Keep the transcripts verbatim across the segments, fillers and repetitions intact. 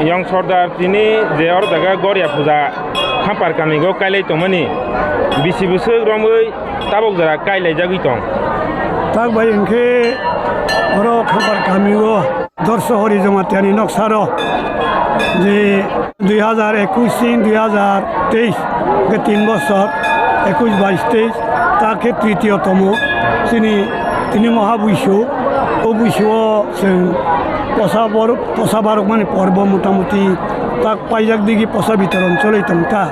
Yong Sordar tini je oro jaga Goria puja Khampar kamigo kailai tongmani bisi bwswk romwi tabuk jora kailaijagwi tong. Tak bai hwnkhe oro Khampar kamio Dorso Hori Jamatia ni noksaro je dui hazar ekush sing dui hazar teis hwnkhe tin bosor, ekush bais teis, ta khe tritiyo tomo chini tini moha buisu, o buisuo chwng posa bor-, posa barokmani porbo motamuti tak paijak digi posa bitoron choli tongta.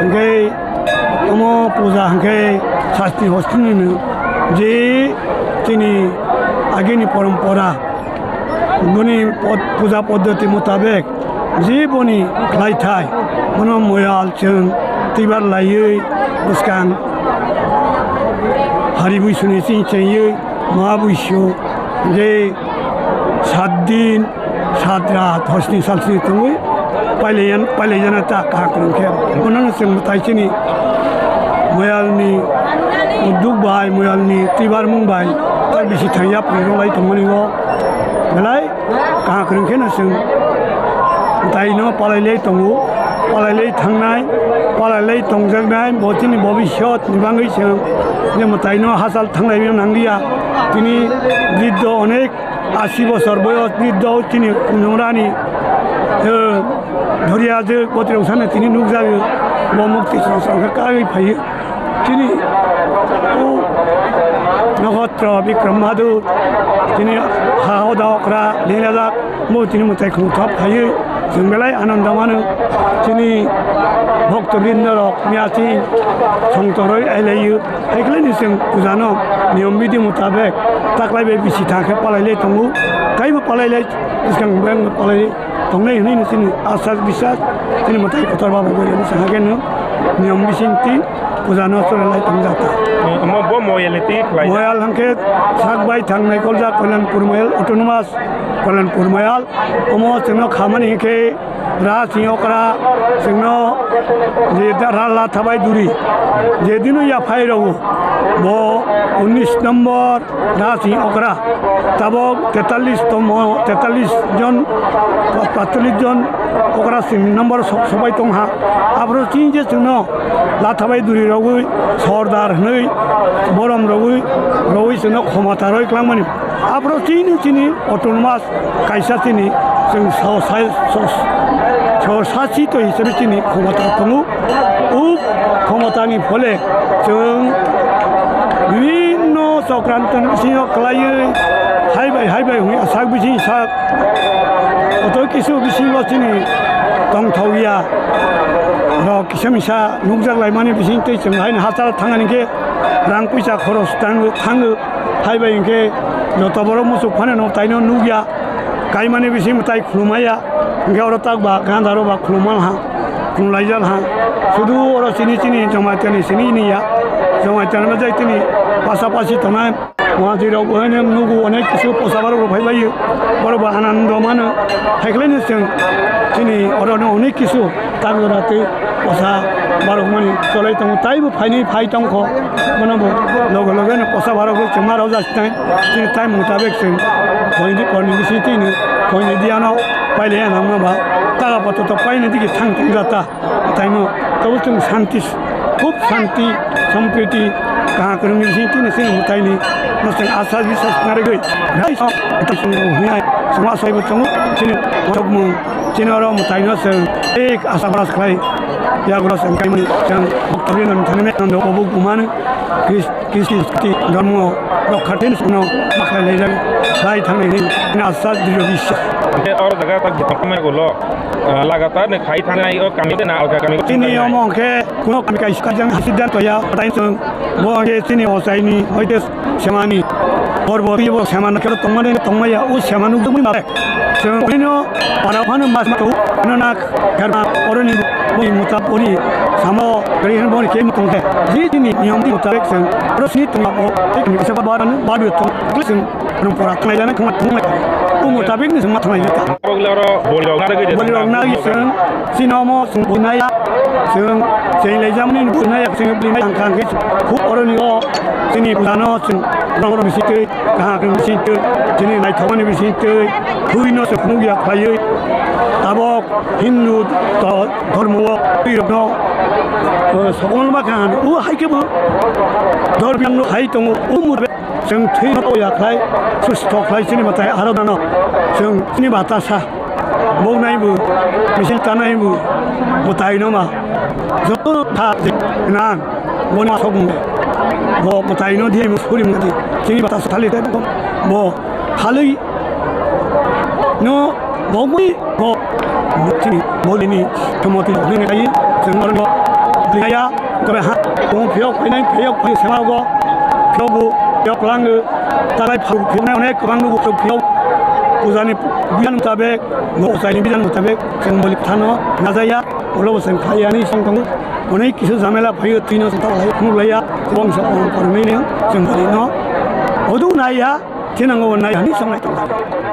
Hwnkhe omo puja hwnkhe sasti hostinino je chini agini porompora boni pod-, puja poddoti motabek je boni khlaithai bono moyal chwng twibar laiwi bwskang hari buisuni ching chengwi ma buisu je sat din sat rat hosni salsni tongwi pailaiyan-, pailaijana ta kaham kwrwng khe. Bonono chwng mwtai chini moyalni udduk bai, moyalni twibar mung bai tak bisi thangya phurirok lai tongmani o belai kaham kwrwng kheno chwng mwtaino palailai tongo, palailai thangnai, palailai tongjaknai, bo chini bobishyot ni bagwi chwng je mwtaino hachal thanglai nangliya. Tini briddo onek ashi bosor boyos briddo chini kunjungrani, eh, dhoriya je botirok sana tini nukjago, bo mukti song song khe kagwi phaio. Chini o nokotro Bikram Bahadur, chini ha hoda okra lengladak, bo chini mwtai khungthop khaiwi chwng belai anando mano. Chini bhokto brindorok miyati songtoroi ailaio. Haikhwlaini chwng pujano niyom bidi mutabek taklai bai bisi thang khe palailai tongo. Taibo palailai, bwskang beng palailai tongnai hwnwi no chini asas bisas chini mwtai kotor baba boyani sahakeno niyom bisingtwi pujano chwlalai tongjak ta. Omo bo moyal ni twi khlai. Moyal hwnkhe sak bai thangnai koljak Kalyanpur moyal, autonomous Kalyanpur moyal. Omo chwngno khamani hwnkhe Rajsing okra chwngno je da-, ra-, lathabai duri je dino yaphai rwo bo unis nombor Rajsing okra, tabok tetallis tomo, tetallis jon, pattallis jon okra sing number sok-, sobai tongha. Aphuru chini je chwngno lathabai duri rogwi, sordar hwnwi, borom rogwi, rogwi chwngno khomota roi klangmani. Aphuru chini, chini autonomous kaisa chini chwng so-, sai-, so-, so-, sasito hisabe chini khomota tongo. O khomotani phole chwng bibhinno chokranto ni bisingo kwlaiwi hai bai, hai bai hwnwi sak bising sak kotor kisu bisingo chini tongthokya rok kisa misa nukjak laimani bising tei chwng haino hachal thangani khe rang puisa khoros tango, thango. Hai bai hwnkhe joto borok muchuk phano no taino nukya. Kaimani bising mwtai khulumaya, hwnkhe oro tak ba gandharo ba khulumma ha, khulumlaijak ha. Sudu oro chini chini Jamatia ni simi niya, Jamatia ni jai tini pasapasi tongnai. Mwanti rok bo haino nugo onek kisu posa borok rok phailaio, borok bo anando mano. Haikhwlaino chwng chini oro no onek kisu tak jora tei posa borok mani cholai tongo, taibo phainwi phai tongkho. Bono bo loge loge no posa borok bo chwngma rok jasnai. Chini time mutabek chwng koini korni bising tini koini diano pailaiya nangma ba taga poto to paini digi thang thang jata. Taino tobo chwng santi, khub santi, sompriti, kaham kwrwngni bising tini chini mwtaini no chwng asas bisas narigwi. Hai so, ita chwng hwnai chwng asaibo tongo chini motokmung. Chini oro mwtaino chwng ek asa baras khlai yagra chwng kaimani chwng bhoktorino thani me nando obo bumani Kris-, Kristi dhormo rokha tini chwngno makhlai laijak khlai thangnai hwnwi chini asas drio bisas. Hwnkhe oro jaga tak bwtang khamai gulo, ah, lagatar ni khai thangnai o kami na alga kami. Chini omo hwnkhe kuno kami kaisa kajang hasiddan toya, tai chwng bo hwnkhe chini ochaini hoite semani porbo twibo semano khe tongmani tongmaya o semano ugwi mare. Chwng bini para phano mas ma to no nak herma oroni boni muta boni samo gari hen boni ke mutong he. Ji dini niyom di mutabek chwng oro sini tongma o ek ni kisa ba ba ba tong chwng. Rung pora thanglai jana thangma thanglai. O mutabik ni thangma thanglai jata. Boli rok na gidi. Boli rok na gidi chwng. Chini omo chwng bunai ya. Chwng chwng lai jamani bunai ya chwng bunai ang kang ke. Khub oroni o chini bujano chwng rong rong bisitwi, kaham khe bisitwi, chini naithokmani bisitwi. Buino se phunukya khlaiwi tabok Hindu to-, dhormo o twi rokno, eh, sokolma kha hano. O hai khe bo dhormo hai tongo. O mutbe chwng thwi no ya khlai, susto khlai chini mwtai aro dano. Chwng chini batasa bo naibu, misil tanaibu, mwtai no ma. Joto tha nang, bo ni sok mung. Bo mwtai no di, mo suri mung di. Chini batasa thali te bo. Khalwi no bogwi bo chini bolini thomoti hwnwi nai chwng norno bwlaiya. Tobe ha tong phiyok phainai phiyok phai sema go phiyok bu phiyok lango. Tabai phiyok nai onek kwbang nugo phiyok pujani bijan mutabek, bo usaini bijan mutabek chwng boli thano najaya. Ulo bo chwng khaiyani song tongo. Onek kisu jamela phaio twino chwng talai khunuk laiya. Bongso pormini chwng bolino odu naiya. Chinango nai hani songlai tongthai.